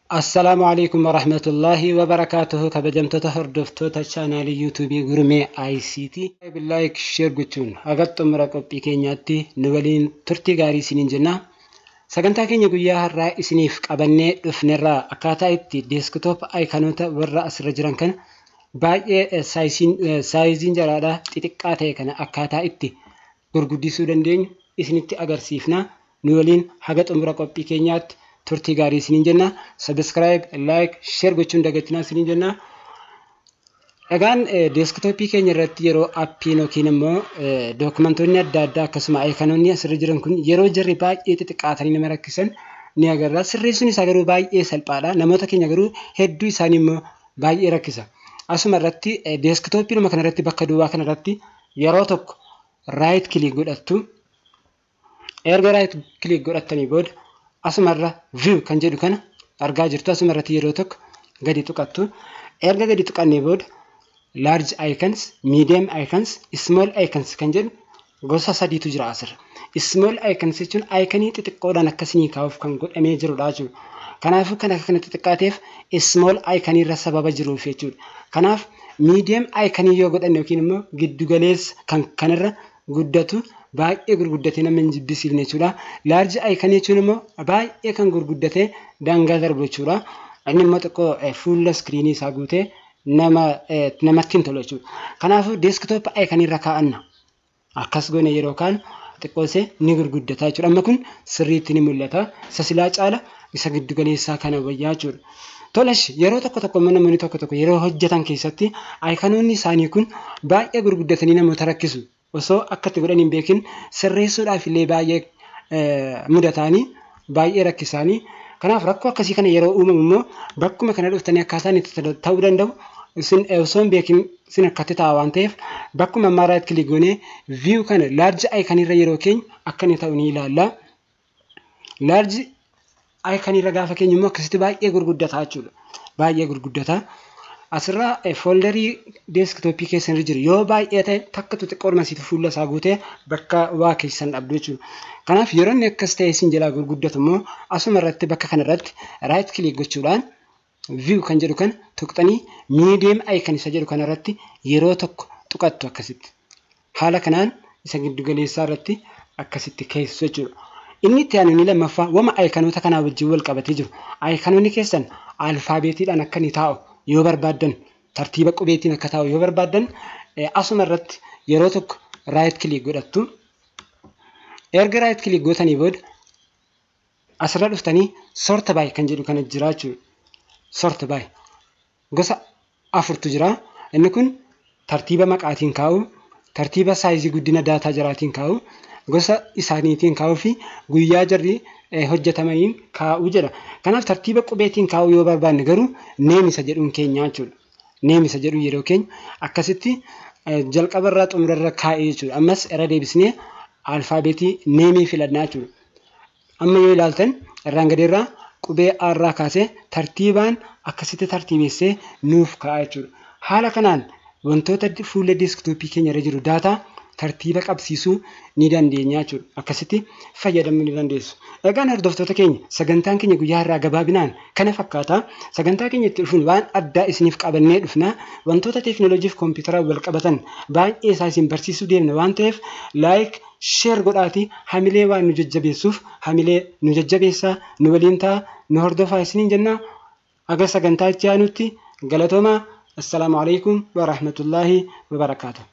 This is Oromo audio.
Assalaamu alaikum warahmatullaahi wabarakaatuhu. Kabajamtoota hordoftoota chaanaalii Yuutuubii Gurmee ICT, like, share gochuun haga xumura qophii keenyaatti nu waliin turtii gaarii isiniin jenna. Sagantaa keenya guyyaa har'aa isiniif qabannee dhufnerraa akkaataa itti desktop iconoota warra asirra jiran kana baay'ee sizeiin jaraadhaa xixiqqaa ta'e kana akkaataa itti gurguddisuu dandeenyu isinitti agarsiifna. Nu waliin haga xumura qophii keenyaatti turtii gaarii isiniin jenna. Subscribe, like, share gochuun dagatinaa isiniin jenna. Egaan desktopii keenya irratti yeroo appiin yookiin immoo documentoonni adda addaa, akkasuma iconoonni asirra jiran kun yeroo jarri baay'ee xixiqqaatanii nama rakkisan ni agarra. Sirreessuun isaa garuu baay'ee salphaadha. Namoota keenya garuu hedduu isaanii immoo baay'ee rakkisa. Asuma irratti, desktopiinuma kanarratti, bakka duwwaa kanarratti yeroo tokko right click godhattu. Erga right click godhattanii booda asumarra view kan jedhu kana argaa jirtu. Asuma irratti yeroo tokko gadi tuqattu. Erga gadi tuqannee booda large icons, medium icons, small icons kan jedhu gosa sadiitu jira asirra. Small icons jechuun iconii xixiqqoodhaan akkasinii kaa'uuf kan godhamee jirudha jechuudha. Kanaafuu kan akka kana xixiqqaateef small icon irra sababa jiruuf jechuudha. Kanaaf medium icon yoo godhanne yookiin immoo giddugaleessa kan kanarra guddatu, baay'ee gurguddatee nama hin jibbisiifne jechuudha. Large icon jechuun immoo baay'ee kan gurguddatee daangaa darbu jechuudha. Inni immoo xiqqoo fuula screenii isaa guutee nama namatti hin tolu jechuudha. Kanaafuu desktop icon irra kaa'anna. Akkas goone yeroo kaanu xiqqoo ishee ni gurguddata jechuudha. Amma kun sirriitti ni mul'ata. Isa silaa caala isa giddugaleessaa kana wayyaa jechuudha. Tolesh, yeroo tokko tokko immoo namoonni tokko tokko yeroo hojjetan keessatti iconoonni isaanii kun baay'ee gurguddatanii namoota rakkisu. Osoo akka itti godhan hin beekin sirreessuudhaaf illee baay'ee mudataanii, baay'ee rakkisaanii. Kanaaf rakkoo akkasii kana yeroo uumamu immoo bakkuma kana dhuftanii akkaataan itti ta'uu danda'u isin osoo hin beekin isin akkatti ta'a waan ta'eef, bakkuma ammaa right click goonee view kana large icon irra yeroo keenyu akka inni ta'u ni ilaalla. Large icon irra gaafa keenyu immoo akkasitti baay'ee gurguddata jechuudha. Baay'ee gurguddata. Asirraa folderii desktopii keessa irra jiru yoo baay'ee ta'e takka xixiqqoodhuma situ fuula isaa guutee bakka waa keessan dhabdu jechuudha. Kanaaf yeroo inni akkas ta'e isin jalaa gurguddatu immoo asuma irratti, bakka kanarratti right click gochuudhaan view kan jedhu kana tuqxanii medium icon isa jedhu kanarratti yeroo tokko tuqattu akkasitti. Haala kanaan isa giddu galeessaa irratti akkasitti keessu jechuudha. Inni itti aanu inni lammaffaa wama iconoota kanaa wajjin wal qabatee jiru. Iconoonni keessan alphabetiidhaan akka inni taa'u yoo barbaaddan, tartiiba qubeetiin akka taa'u yoo barbaaddan, asuma irratti yeroo tokko right click godhattu. Erga right click gootanii booda asirra dhuftanii sort by kan jedhu kana jira jechuudha. Sort by gosa afurtu jira. Inni kun tartiiba maqaatiin kaa'u, tartiiba sizeii guddina data jaraatiin kaa'u, gosa isaaniitiin kaa'uu fi guyyaa jarri hojjetamaniin kaa'uu jedha. Kanaaf tartiiba qubeetiin kaa'uu yoo barbaanne garuu name isa jedhuun keenya jechuudha. Name isa jedhu yeroo keenya akkasitti jalqabarraa xumurarra kaa'ee jechuudha. Ammas irra deebisnee alphabetii nameii filannaa jechuudha. Amma yoo ilaaltan irraan gadeerraa qubee A irraa kaasee tartiibaan akkasitti tartiibessee nuuf kaa'a jechuudha. Haala kanaan wantoota fuula desktopii keenya irra jiru data tartiiba qabsiisuu ni dandeenya jechuudha. Akkasitti fayyadamuu ni dandeessu. Egaan hordoftoota keenya, sagantaan keenya guyyaa har'aa gabaabinaan kana fakkaata. Sagantaa keenya itti dhufuun waan addaa isiniif qabannee dhufna. Wantoota teekinooloojii fi kompiitaraan wal qabatan baay'ee isaa isin barsiisuu deemna waan ta'eef, like, share godhaatii hamilee waan nu jajjabeessuuf hamilee nu jajjabeessaa, nu waliin ta'a, nu hordofaa isiniin jenna. Aga sagantaa itti aanutti galatoomaa. Assalaamu alaikum wa rahmatullaahi wa barakaatuh.